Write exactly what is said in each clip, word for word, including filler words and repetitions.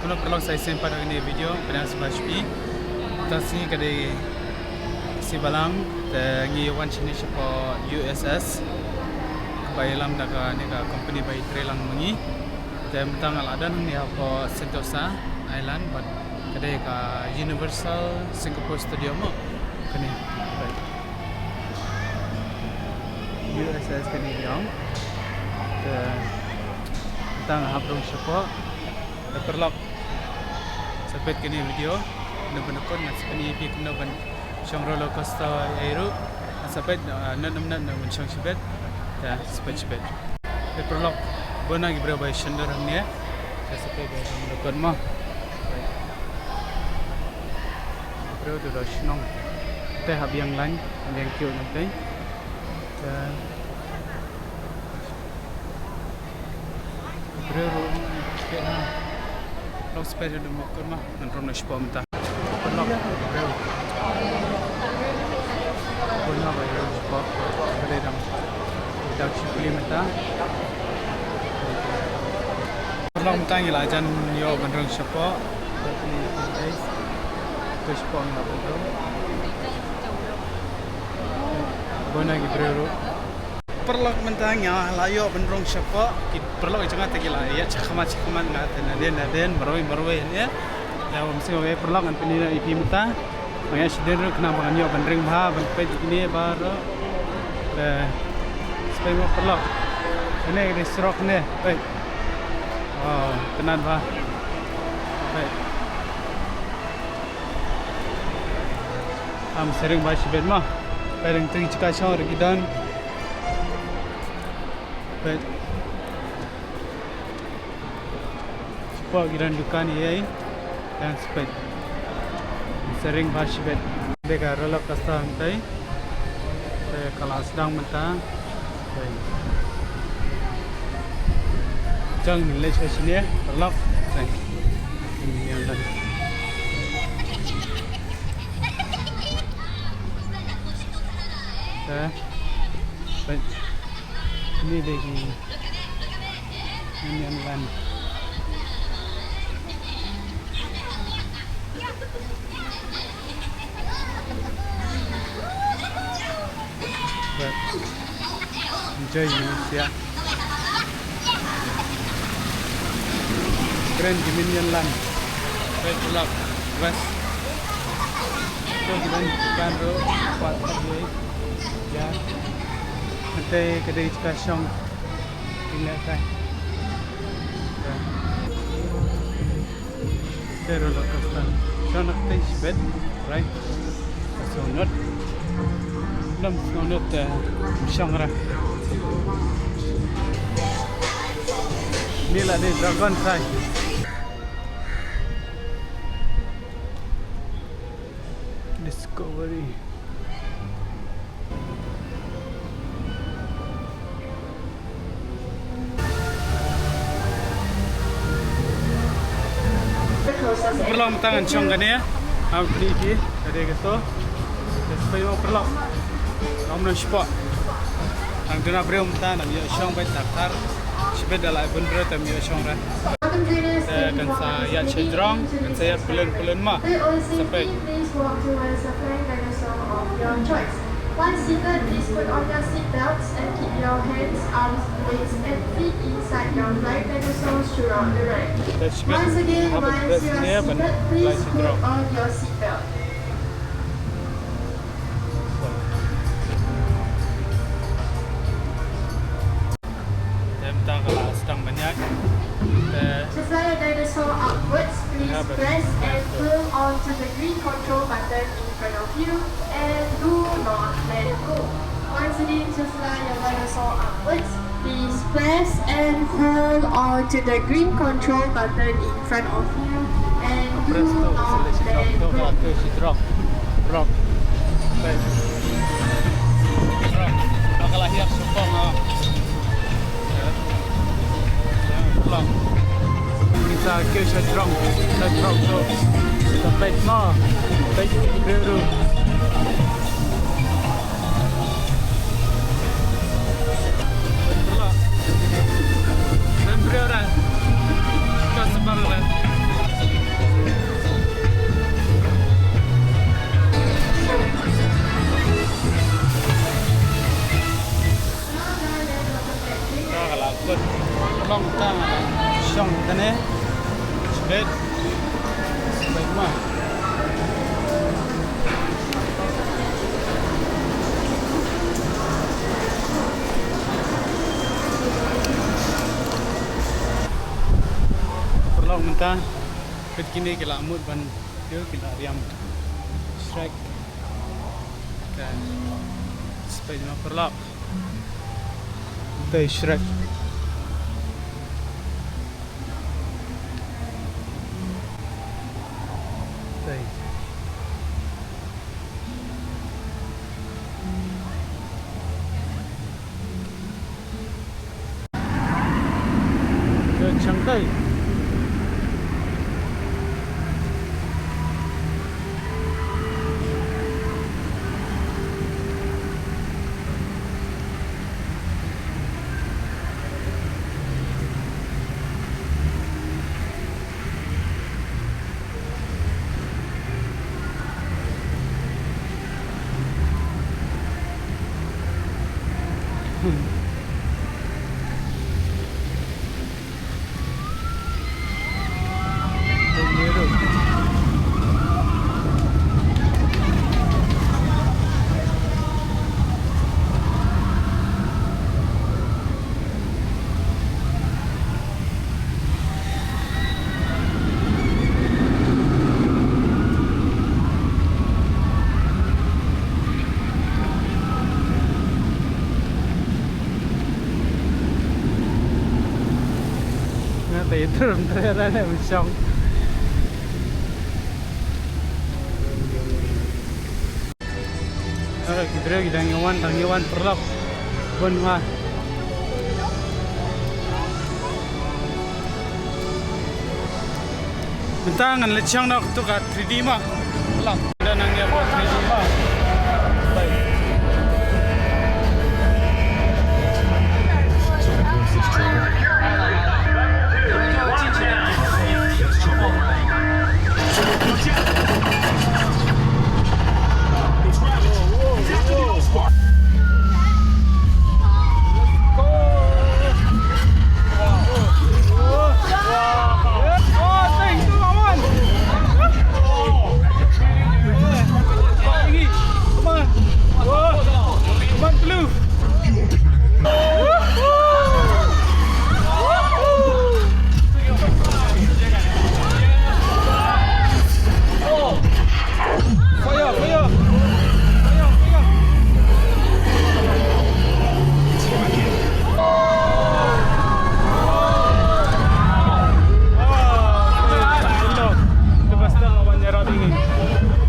Paralok, sa shisien pat ha kane ka video, pdiang sngewbha sha phi. Mynta ka sngi ka dei sngi Balang, te ngi wan shane shapoh U S S. Ba ïalam da kane ka company ba ïatrei lang ma ngi. Te mynta nga la don hangne hapoh Sentosa Island, bad ka dei ka Universal Singapore Stadium mo. Kane. U S S kane ka dei. Te mynta nga hap rung shapoh. Te paralok, sa peit kane ka video. Ngan pynkut, ngan sa pyni ïa phi kumno ban shong roller coaster ïa ruh. Ngan sa peit, ah, ngan ym ngan ngan shong shibit. Te sa peit shibit. Te paralok, bun na ki briew ba ïashong hangne. Te sa peit ba pynkut mo. Briew tu da shnong. Te hap ïeng line, hap ïeng queue na te. Te briew ruh, te na. Long spare ruh mo kur ma, ngan rung na shapoh mynta. Paralok, briew. Bun na ba ïeng shapoh, ka dei dang, dang shipli mynta. Paralok, mynta ngi la jan ïoh ban rung shapoh. Te shapoh ngi la ban rung. Bun na ki briew ruh. Paralok, mynta nga la ïoh ban rung shapoh. Ki paralok jong nga te ki la ïaid shakhmat shakhmat, nga te nadien nadien, marwei marwei ne. Ïa, ym sngewbha paralok, ngan pyni ïa phi mynta. Nga ïaid shadien ruh khnang ba ngan ïoh ban ring bha, ban peit ïa kine baroh. Te sa peit mo paralok. Kane ka dei surok ne, peit. Wow, tynat bha. Peit. Ym sa ring bha shibit mo. Peit, dang teng jaka shong ruh ki don. Peit. Shapoh ki don dukan ïa i. Dang sa peit. Ym sa ring bha shibit. Dei ka roller coaster hangtai. Te ka la sdang mynta. Te jong ngi leit sha shane, paralok. Te ngi ïa lan. Te peit. Kine dei ki Minion Land. Enjoy Indonesia. Kren ki Minion Land. Red Block West. Tu ki don dukan ruh, kuat kuat ruh. Ïa. Hangtai ka dei jaka shong. Ïa, hangtai. Ïa. Te roller coaster. Shong na kata shibit, right? Shong not. Lam shong not, eh, shong ra. Ni la dei Dragon Fly. Discovery. Paralok, mynta ngan shong kane. Ngan pyni ïa phi, ka dei kato. Te sa peit mo paralok. Long na shapoh. Tang duna briew mynta, nang ïoh shong beit, daktar. Shibit da lai bun briew te ym ïoh shong re. Te kan sa ïaid sha jrong, kan sa ïaid pyllein pyllein mo. Sa peit. Please walk towards the flying dinosaur of your choice. Once seated, please put on your seat belts and keep your hands, arms, legs, and feet inside your flying dinosaurs throughout the ride. Once again, once you are seated, please put on your seat belt. Te mynta ka la sdang ban ïaid. Te to fly a dinosaur upwards, please press and hold on to the green control button in front of you and do not let go. Once again, to fly your dinosaur upwards, please press and hold on to the green control button in front of you and do not let go. Drop. Drop. Drop. Ka la hiar sukong, ah. Drop. Sa kiew sha jrong, sha jrong tu. Sa peit mo. Peit briew ruh. Peit briew ruh. Ka sa bang ruh. Bad. Bad ma. Paralok mynta, peit kine ki la mut ban, ïoh ki la riam shrek. Te, peit ma paralok. Te shrek. Te. Te chang te. Nga te dur dur ra ne u shong. Ah, ki briew ki dang ïa wan, dang ïa wan paralok. Bun ha. Mynta ngan leit shong noh tu ka three D ma. Paralok. Dang ïa wan three D ma. Bye.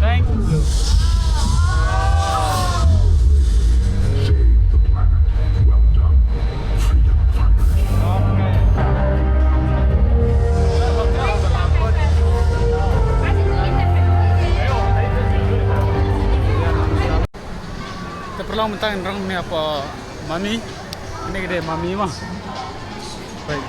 Thank you. Save the planet. Well done, freedom fighters. Te paralok, mynta ngi rung ne hapoh Mami. Kine ki dei Mami ma. Bye.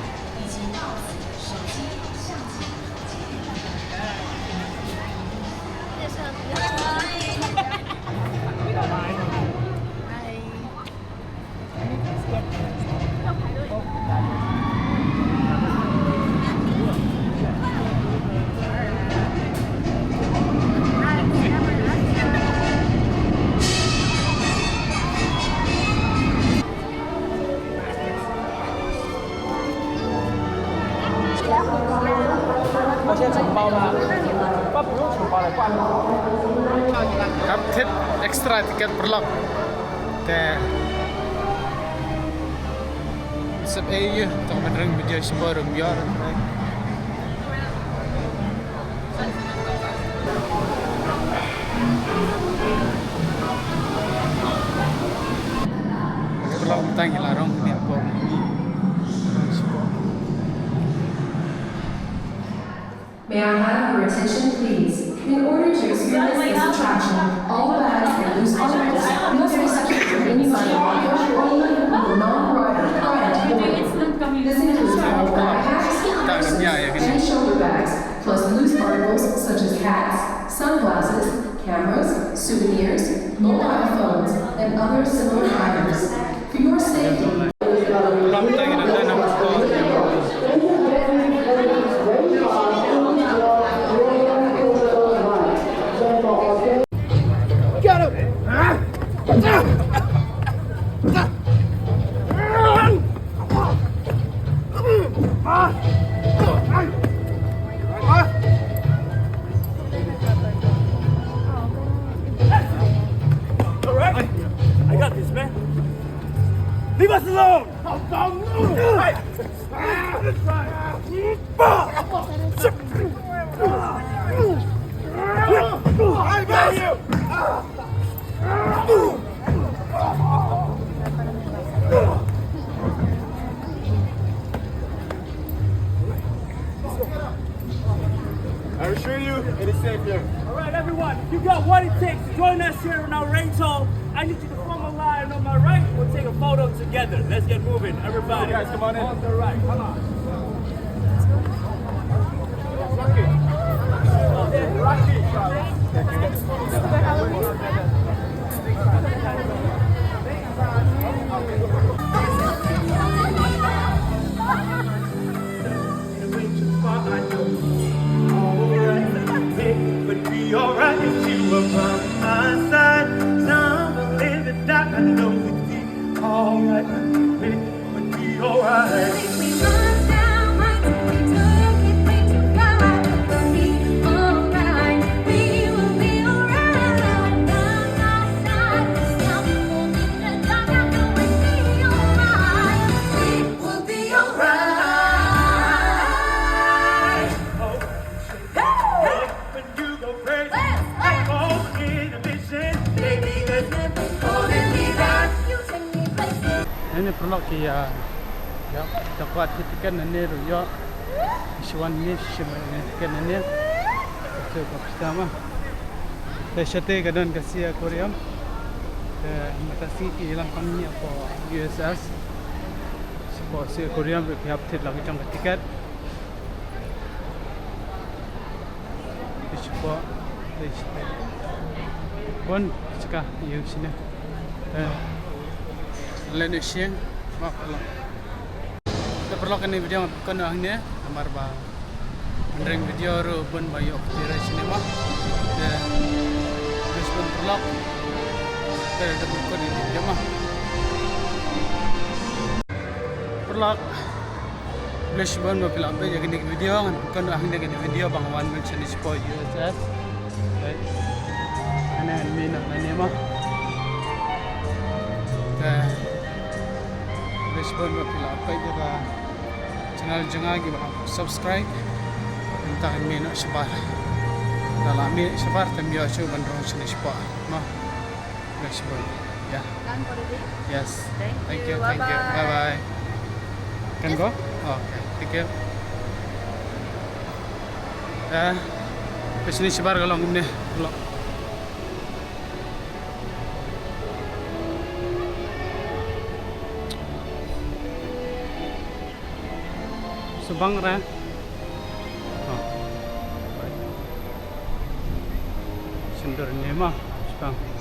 Hap thied extra ticket paralok. Te sep ei ïa to ban ring video shibor um yor. Paralok, mynta ngi la rung ne hapoh. May I have your attention, please? In order to experience this attraction, all bags and loose articles must be secured inside a locker or labeled with a non-rider prior to boarding. This includes all backpacks, purses, and shoulder bags, plus loose articles such as hats, sunglasses, cameras, souvenirs, mobile phones, and other similar items. For your safety, I assure you, it is safe here. All right, everyone, if you got what it takes to join us here in our rain hall, I need you to form a line on my right. We'll take a photo together. Let's get moving, everybody. Guys, come on in. On the right, come on. Alright, baby, but be alright if you were by my side. Now I'm in the dark, I know it'd be alright, baby, but be alright. If we run down right, if we took it way too far, it'll be alright. We will be alright. By my side, now I'm in the dark, I know it'd be alright. We will be alright. Hey! Hey! When you go crazy, I'm on inhibition. Baby, there's nothing holding me back. You take me places. Nane paralok ki ïa, ïa, da kwah tiket nane ruh ïoh. Shu wan ne shu wan ne tiket nane. Shu ka pisa ma. Te shate ka don ka sea aquarium. Te mynta sngi ki ïalam kam ne hapoh U S S. Shapoh sea aquarium ruh ki hap thied la ka jong ka tiket. Te shapoh, te shapoh. Bun jaka ïa u shine. Eh. Lane shin, ma paralok. Te paralok, kane video ngan pynkut hangne, namar ba hynrei video ruh bun ba ïoh copyright shane ma. Te, bun paralok. Te, te pynkut hangne video ma. Paralok. Khublei shibun ba phi la peit ïa kane ka video, ngan pynkut hangne kane ka video ba nga wan mynshwa shane shapoh U S S. Right. Kane ngan mih noh nane ma. Te khublei shibun ba phi la peit ïa ka channel jong nga, kiba subscribe. Mynta ngan mih noh shabar. Lada la mih shabar te ym ïoh shuh ban rung shane shapoh ma. Khublei shibun. Yeah. Done for the day? Yes. Thank you. Thank you. Bye bye. Bye bye. Can go? Oh, okay. Thank you. Eh, peit shane shabar ka long kumne. Long. Subang re. Oh. Right. Shyndur ne ma, subang.